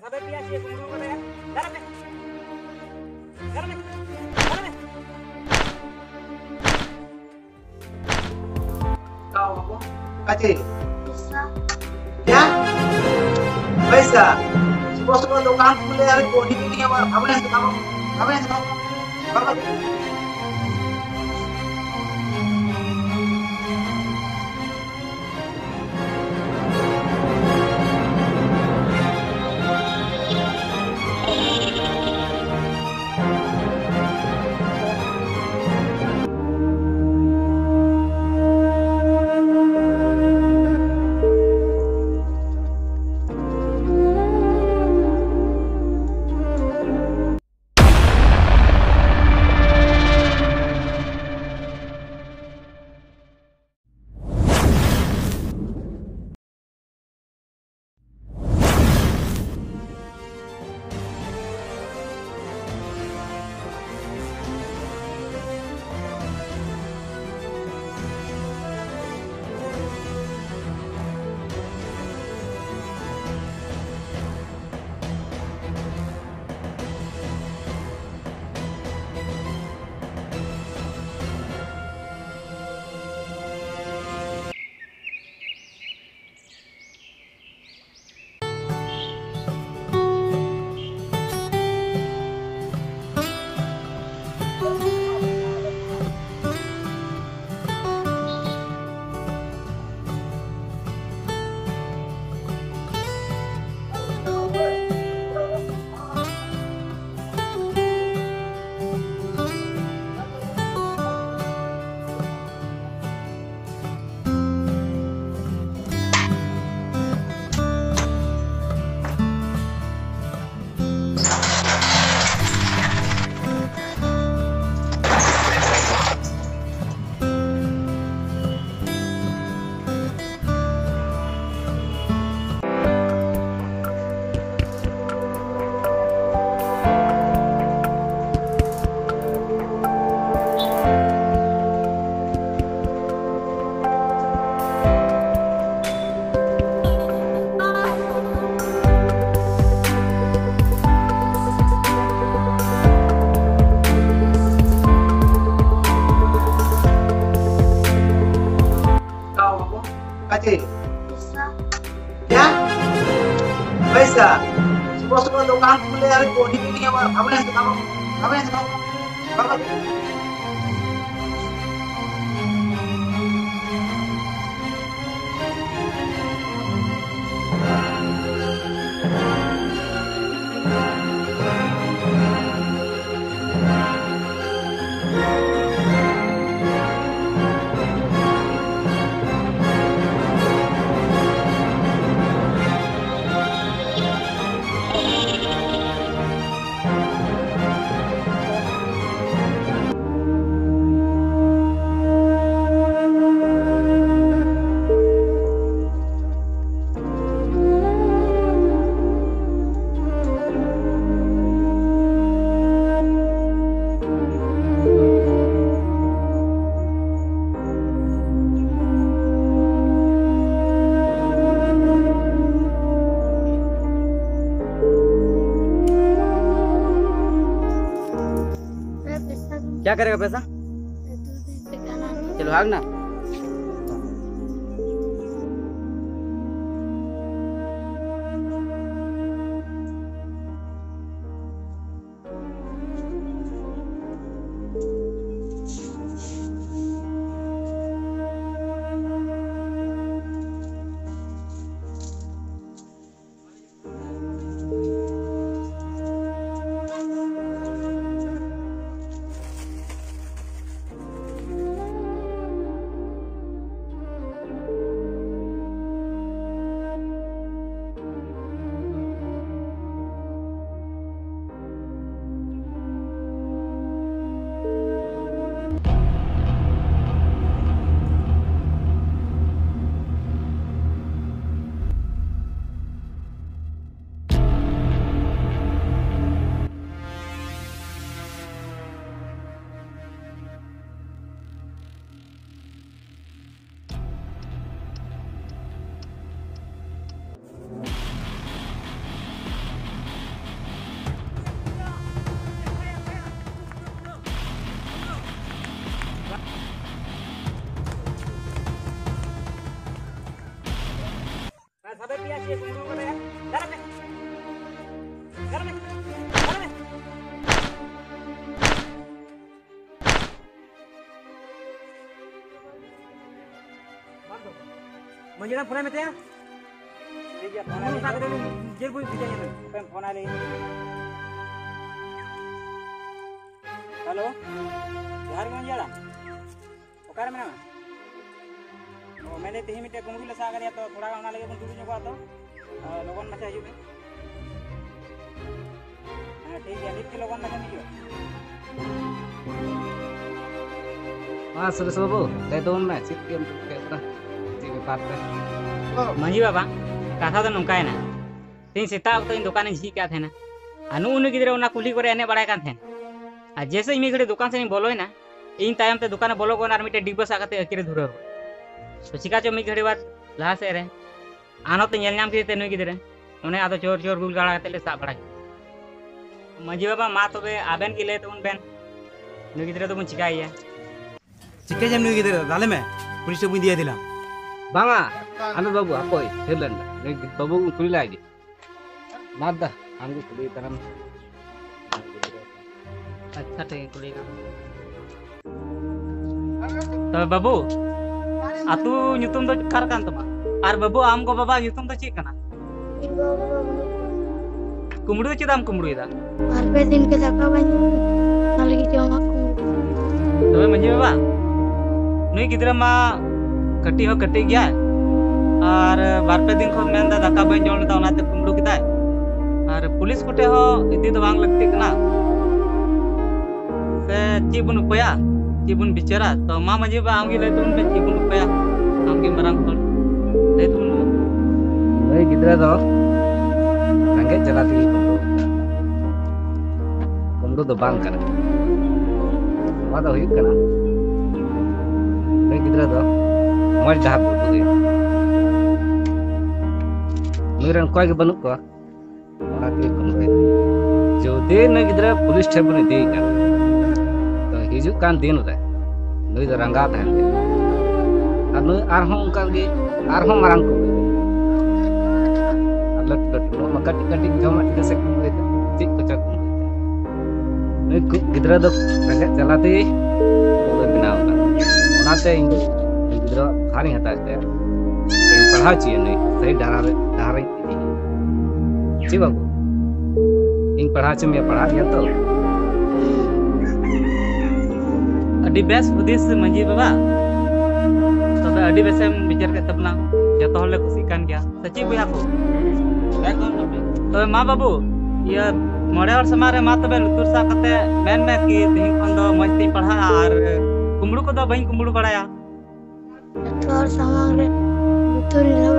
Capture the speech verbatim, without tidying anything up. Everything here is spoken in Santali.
ᱥᱟᱵᱮ ᱯᱮᱭᱟ ᱪᱮᱫ ᱠᱚ ᱢᱚᱱᱮ ᱠᱟᱫᱟ? ᱫᱟᱨᱟ ᱢᱮ᱾ ᱫᱟᱨᱟ ᱢᱮ᱾ ᱫᱟᱨᱟ ᱢᱮ᱾ ᱠᱟᱪᱮ? ᱯᱚᱭᱥᱟ᱾ ᱪᱮᱫ? ᱯᱚᱭᱥᱟ? ᱥᱩᱵᱚ ᱥᱩᱵᱚ ᱫᱚᱠᱟᱱ ᱠᱷᱩᱞᱮ ᱟᱨ ᱠᱚ ᱦᱤᱡᱩᱜ ᱜᱮᱭᱟ, ᱵᱟᱵᱟ ᱦᱮᱡ ᱠᱟᱱᱟ᱾ ᱵᱟᱵᱟ ᱦᱮᱡ ᱠᱟᱱᱟ᱾ ᱵᱟᱵᱟ᱾ ᱥᱩᱵᱷᱟᱥ ᱪᱚᱱᱫᱨᱚ ᱫᱚᱠᱟᱱ ᱠᱚ ᱞᱟᱹᱭᱟ ᱠᱚ, ᱰᱤ ᱯᱤ ᱱᱤᱭᱟᱹ ᱵᱟᱵᱟ, ᱵᱟᱵᱟ, ᱵᱟᱵᱟ, ᱵᱟᱵᱟ᱾ क्या करेगा पैसा? चलो, भाग ना। ᱢᱟᱹᱡᱷᱤ ᱦᱟᱲᱟᱢ ᱯᱷᱳᱱᱟᱭ ᱢᱮ ᱛᱟᱭᱟ᱾ ᱴᱷᱤᱠ ᱜᱮᱭᱟ, ᱯᱷᱳᱱ ᱟᱹᱞᱤᱧ᱾ ᱥᱟᱵ ᱠᱟᱛᱮ ᱞᱤᱧ ᱡᱮᱞ ᱵᱚᱱ ᱵᱷᱮᱡᱟᱭᱟ ᱱᱟᱝ᱾ ᱦᱟᱯᱮ ᱯᱷᱳᱱ ᱟᱹᱞᱤᱧ᱾ ᱦᱮᱞᱳ, ᱡᱚᱦᱟᱨ ᱜᱮ ᱢᱟᱹᱡᱷᱤ ᱦᱟᱲᱟᱢ᱾ ᱚᱠᱟᱨᱮ ᱢᱮᱱᱟᱢᱟ? ᱚ, ᱢᱮᱱᱫᱟᱹᱧ ᱛᱮᱦᱮᱧ ᱢᱤᱫᱴᱮᱡ ᱠᱩᱢᱵᱽᱲᱩ ᱞᱮ ᱥᱟᱵ ᱟᱠᱟᱫᱮᱭᱟ, ᱛᱚ ᱛᱷᱚᱲᱟ ᱜᱟᱱ ᱚᱱᱟ ᱞᱟᱹᱜᱤᱫ ᱵᱚᱱ ᱫᱩᱲᱩᱵ ᱧᱚᱜᱚᱜᱼᱟ ᱛᱚ᱾ ᱟᱨ ᱞᱚᱜᱚᱱ ᱢᱟᱪᱷᱟ ᱦᱤᱡᱩᱜ ᱢᱮ᱾ ᱦᱮᱸ, ᱴᱷᱤᱠ ᱜᱮᱭᱟ, ᱱᱤᱛ ᱜᱮ ᱞᱚᱜᱚᱱ ᱢᱟᱪᱷᱟ ᱦᱤᱡᱩᱜᱼᱟ᱾ ᱢᱟ ᱥᱩᱨᱮᱥ ᱵᱟᱹᱵᱩ, ᱞᱟᱹᱭ ᱛᱟᱵᱚᱱ ᱢᱮ, ᱪᱮᱫ ᱜᱮᱢ ᱪᱤᱠᱟᱹᱭᱮᱫ ᱠᱟᱱᱟ? ᱪᱮᱫ ᱵᱮᱯᱟᱨ ᱛᱮ? ᱢᱟᱹᱡᱷᱤ ᱵᱟᱵᱟ, ᱠᱟᱛᱷᱟ ᱫᱚ ᱱᱚᱝᱠᱟᱭᱮᱱᱟ, ᱛᱮᱦᱮᱧ ᱥᱮᱛᱟᱜ ᱚᱠᱛᱚ ᱤᱧ ᱫᱚᱠᱟᱱᱤᱧ ᱡᱷᱤᱡ ᱠᱟᱜ ᱛᱟᱦᱮᱱᱟ, ᱟᱨ ᱱᱩᱜᱼᱩ ᱱᱩᱭ ᱜᱤᱫᱽᱨᱟᱹ ᱚᱱᱟ ᱠᱩᱞᱦᱤ ᱠᱚᱨᱮ ᱮᱱᱮᱡ ᱵᱟᱲᱟᱭ ᱠᱟᱱ ᱛᱟᱦᱮᱱᱟ᱾ ᱟᱨ ᱡᱮᱥᱮ ᱤᱧ ᱢᱤᱫ ᱜᱷᱟᱹᱲᱤᱡ ᱫᱚᱠᱟᱱ ᱥᱮᱫ ᱤᱧ ᱵᱚᱞᱚᱭᱮᱱᱟ, ᱤᱧ ᱛᱟᱭᱚᱢ ᱛᱮ ᱫᱚᱠᱟᱱᱮ ᱵᱚᱞᱚ ᱜᱚᱫ ᱮᱱᱟ ᱟᱨ ᱢᱤᱫᱴᱮᱱ ᱰᱤᱵᱟᱹ ᱥᱟᱵ ᱠᱟᱛᱮ ᱟᱹᱠᱤᱨᱮ ᱫᱷᱩᱨᱟᱹᱣ ᱮᱱᱟ᱾ ᱛᱚ ᱪᱤᱠᱟ ᱪᱚ ᱢᱤᱫ ᱜᱷᱟᱹᱲᱤ ᱵᱟᱫ ᱞᱟᱦᱟ ᱥᱮᱫ ᱨᱮ ᱟᱱᱚ ᱛᱮ ᱧᱮᱞ ᱧᱟᱢ ᱠᱮᱫᱮ ᱛᱮ ᱱᱩᱭ ᱜᱤᱫᱽᱨᱟᱹ, ᱚᱱᱮ ᱟᱫᱚ ᱪᱳᱨ ᱪᱳᱨ ᱜᱩᱞ ᱜᱟᱲᱟ ᱠᱟᱛᱮ ᱞᱮ ᱥᱟᱵ ᱵᱟᱲᱟ ᱠᱮᱫᱮᱭᱟ᱾ ᱢᱟᱹᱡᱷᱤ ᱵᱟᱵᱟ, ᱢᱟ ᱛᱚᱵᱮ ᱟᱵᱮᱱ ᱜᱮ ᱞᱟᱹᱭ ᱛᱟᱵᱚᱱ ᱵᱮᱱ, ᱱᱩᱭ ᱜᱤᱫᱽᱨᱟᱹ ᱫᱚᱵᱚᱱ ᱪᱤᱠᱟᱹᱭᱮᱭᱟ? ᱪᱤᱠᱟᱹᱭᱟᱢ ᱱᱩᱭ ᱜᱤᱫᱽᱨᱟᱹ? ᱫᱟᱞᱮ ᱢᱮ, ᱯᱩᱞᱤᱥ ᱴᱷᱮᱱ ᱵᱚᱱ ᱤᱫᱤᱭᱟ ᱫᱮᱞᱟ᱾ ᱵᱟᱝᱟ, ᱟᱞᱚ ᱵᱟᱹᱵᱩ, ᱦᱟᱯᱳᱭ, ᱛᱷᱤᱨ ᱞᱮᱱ ᱫᱚ᱾ ᱱᱩᱭ ᱵᱟᱹᱵᱩ ᱠᱩᱞᱤ ᱞᱟᱭ ᱜᱮ᱾ ᱢᱟ ᱫᱟ, ᱟᱢ ᱜᱮ ᱠᱩᱞᱤ ᱛᱟᱞᱟᱝ ᱢᱮ᱾ ᱟᱪᱪᱷᱟ, ᱴᱷᱤᱠ ᱜᱮ, ᱠᱩᱞᱤ ᱠᱟᱱᱟ᱾ ᱛᱚᱵᱮ ᱵᱟᱹᱵᱩ, ᱟᱹᱛᱩ ᱧᱩᱛᱩᱢ ᱫᱚ ᱚᱠᱟ ᱨᱮ ᱠᱟᱱ ᱛᱟᱢᱟ? ᱟᱨ ᱵᱟᱹᱵᱩ, ᱟᱢ ᱜᱚ ᱵᱟᱵᱟ ᱧᱩᱛᱩᱢ ᱫᱚ ᱪᱮᱫ ᱠᱟᱱᱟ? ᱠᱩᱢᱵᱽᱲᱩ ᱪᱮᱫᱟᱜ ᱮᱢ ᱠᱩᱢᱵᱽᱲᱩᱭᱮᱫᱟ? ᱵᱟᱨ ᱯᱮ ᱫᱤᱱ ᱜᱮ ᱫᱟᱠᱟ ᱵᱟᱹᱧ ᱡᱚᱢ, ᱚᱱᱟ ᱞᱟᱹᱜᱤᱫ ᱡᱚᱢᱟᱜ ᱠᱚ᱾ ᱛᱚᱵᱮ ᱢᱟᱹᱡᱷᱤ ᱵᱟᱵᱟ, ᱱᱩᱭ ᱜᱤᱫᱽᱨᱟᱹ ᱢᱟ ᱠᱟᱹᱴᱤᱡ ᱦᱚᱸ ᱠᱟᱹᱴᱤᱡ ᱜᱮᱭᱟᱭ, ᱟᱨ ᱵᱟᱨ ᱯᱮ ᱫᱤᱱ ᱠᱷᱚᱱ ᱢᱮᱱᱫᱟ ᱫᱟᱠᱟ ᱵᱟᱹᱧ ᱡᱚᱢ ᱞᱮᱫᱟ, ᱚᱱᱟᱛᱮ ᱠᱩᱢᱵᱽᱲᱩ ᱠᱮᱫᱟᱭ᱾ ᱟᱨ ᱯᱩᱞᱤᱥ ᱠᱚᱴᱷᱮᱱ ᱦᱚᱸ ᱤᱫᱤ ᱫᱚ ᱵᱟᱝ ᱞᱟᱹᱠᱛᱤᱜ ᱠᱟᱱᱟ᱾ ᱥᱮ ᱪᱮᱫ ᱵᱚᱱ ᱩᱯᱟᱹᱭᱟ? ᱪᱮᱫ ᱵᱚᱱ ᱵᱤᱪᱟᱹᱨᱟ? ᱛᱚ ᱢᱟ ᱢᱟᱹᱡᱷᱤ ᱵᱟᱵᱟ, ᱟᱢᱜᱮ ᱞᱟᱹᱭ ᱛᱟᱵᱚᱱ ᱯᱮ, ᱪᱮᱫ ᱵᱚᱱ ᱩᱯᱟᱹᱭᱟ? ᱟᱢᱜᱮ ᱢᱟᱨᱟᱝ ᱦᱚᱲ, ᱞᱟᱹᱭ ᱛᱟᱵᱚᱱ ᱢᱮ᱾ ᱱᱩᱭ ᱜᱤᱫᱽᱨᱟᱹ ᱫᱚ ᱨᱮᱸᱜᱮᱡ ᱡᱟᱞᱟ ᱛᱮᱜᱮ ᱠᱩᱢᱵᱽᱲᱩ ᱟᱠᱟᱱᱟ᱾ ᱠᱩᱢᱵᱽᱲᱩ ᱫᱚ ᱵᱟᱝ ᱠᱟᱱᱟ᱾ ᱱᱚᱣᱟ ᱫᱚ ᱦᱩᱭᱩᱜ ᱠᱟᱱᱟ, ᱱᱩᱭ ᱜᱤᱫᱽᱨᱟᱹ ᱫᱚ ᱢᱚᱡᱽ ᱰᱟᱦᱟᱨ ᱵᱚ ᱩᱫᱩᱜ ᱟᱭᱟ᱾ ᱱᱩᱭ ᱨᱮᱱ ᱚᱠᱚᱭ ᱜᱮ ᱵᱟᱹᱱᱩᱜ ᱠᱚᱣᱟ᱾ ᱚᱱᱟ ᱛᱮᱜᱮ ᱠᱩᱢᱵᱽᱲᱩᱭ ᱫᱟ᱾ ᱡᱩᱫᱤ ᱱᱩᱭ ᱜᱤᱫᱽᱨᱟᱹ ᱯᱩᱞᱤᱥ ᱴᱷᱮᱱ ᱵᱚᱱ ᱤᱫᱤᱭᱮ ᱠᱟᱱ, ᱛᱚ ᱦᱤᱡᱩᱜ ᱠᱟᱱ ᱫᱤᱱ ᱨᱮ ᱱᱩᱭ ᱫᱚ ᱨᱟᱸᱜᱟᱣ ᱛᱟᱦᱮᱱ ᱛᱟᱭᱟ᱾ ᱟᱨ ᱱᱩᱭ ᱟᱨᱦᱚᱸ ᱚᱱᱠᱟ ᱜᱮ ᱟᱨᱦᱚᱸ ᱢᱟᱨᱟᱝ ᱠᱩᱢᱵᱽᱲᱩᱭ ᱫᱟ᱾ ᱟᱨ ᱞᱟᱹᱴᱩ ᱞᱟᱹᱴᱩ ᱱᱚᱣᱟ ᱢᱟ ᱠᱟᱹᱴᱤᱡ ᱠᱟᱹᱴᱤᱡ ᱡᱚᱢᱟᱜ ᱡᱤᱱᱤᱥ ᱮ ᱠᱩᱢᱵᱽᱲᱩᱭ ᱫᱟ, ᱪᱮᱫ ᱠᱚᱪᱚ ᱠᱩᱢᱵᱽᱲᱩᱭ ᱫᱟ᱾ ᱱᱩᱭ ᱠᱩ-, ᱜᱤᱫᱽᱨᱟᱹ ᱫᱚ ᱨᱮᱸᱜᱮᱡ ᱡᱟᱞᱟ ᱛᱮᱜᱮ ᱠᱩᱢᱵᱽᱲᱩᱭ ᱵᱮᱱᱟᱣ ᱟᱠᱟᱱᱟ᱾ ᱚᱱᱟᱛᱮ ᱤᱧ ᱫᱚ ᱱᱩᱭ ᱜᱤᱫᱽᱨᱟᱹᱣᱟᱜ ᱵᱷᱟᱨᱤᱧ ᱦᱟᱛᱟᱣᱮᱫ ᱛᱟᱭᱟ᱾ ᱤᱧ ᱯᱟᱲᱦᱟᱣ ᱦᱚᱪᱚᱭᱟ ᱱᱩᱭ, ᱥᱟᱹᱦᱤ ᱰᱟᱦᱟᱨ ᱨᱮ, ᱰᱟᱦᱟᱨ ᱨᱮᱧ ᱤᱫᱤᱭᱟ᱾ ᱪᱮᱫ ᱵᱟᱹᱵᱩ? ᱤᱧ ᱯᱟᱲᱦᱟᱣ ᱦᱚᱪᱚ ᱢᱮᱭᱟ, ᱯᱟᱲᱦᱟᱜ ᱜᱮᱭᱟ ᱛᱚ? ᱟᱹᱰᱤ ᱵᱮᱥ ᱦᱩᱫᱤᱥ ᱢᱟᱹᱡᱷᱤ ᱵᱟᱵᱟ, ᱛᱚᱵᱮ ᱟᱹᱰᱤ ᱵᱮᱥᱮᱢ ᱵᱤᱪᱟᱹᱨ ᱠᱮᱫ ᱛᱟᱵᱚᱱᱟ, ᱡᱚᱛᱚ ᱦᱚᱲ ᱞᱮ ᱠᱩᱥᱤᱜ ᱠᱟᱱ ᱜᱮᱭᱟ᱾ ᱥᱮ ᱪᱮᱫ ᱵᱚᱭᱦᱟ ᱠᱚ? ᱮᱠᱫᱚᱢ ᱜᱚᱢᱠᱮ᱾ ᱛᱚᱵᱮ ᱢᱟ ᱵᱟᱹᱵᱩ, ᱤᱭᱟᱹ, ᱢᱚᱬᱮ ᱦᱚᱲ ᱥᱟᱢᱟᱝ ᱨᱮ ᱢᱟ ᱛᱚᱵᱮ ᱞᱩᱛᱩᱨ ᱥᱟᱵ ᱠᱟᱛᱮ ᱢᱮᱱ ᱢᱮ ᱠᱤ ᱛᱮᱦᱮᱧ ᱠᱷᱚᱱ ᱫᱚ ᱢᱚᱡᱽ ᱛᱤᱧ ᱯᱟᱲᱦᱟᱜᱼᱟ ᱟᱨ ᱠᱩᱢᱵᱽᱲᱩ ᱠᱚᱫᱚ ᱵᱟᱹᱧ ᱠᱩᱢᱵᱽᱲᱩ ᱵᱟᱲᱟᱭᱟ᱾ ᱡᱚᱛᱚ ᱦᱚᱲ ᱥᱟᱢᱟᱝ ᱨᱮ ᱞᱩᱛᱩᱨ ᱤᱧ ᱞᱟᱹᱣ